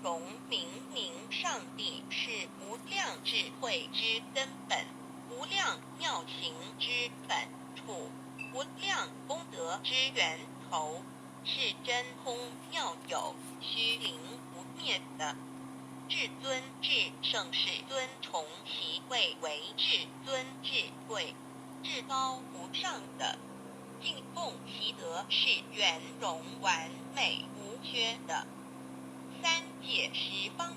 容明明上帝是無量智慧之根本，無量妙行之本處，無量功德之源頭，是真空妙有虛靈不滅的。至尊至聖世尊崇其位為至尊至貴、至高無上的，敬奉其德是圓融完美無缺的。三界十方，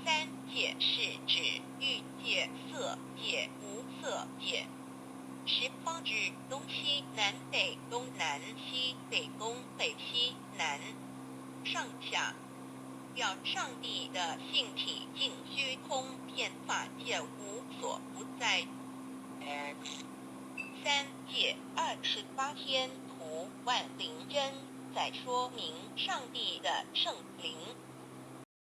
三界是指欲界、色界、無色界。十方指東西南北、東南西北、東北西南、上下。表上帝的性體盡虛空遍法界無所不在。X 三界28天圖萬靈真，在說明上帝的聖靈。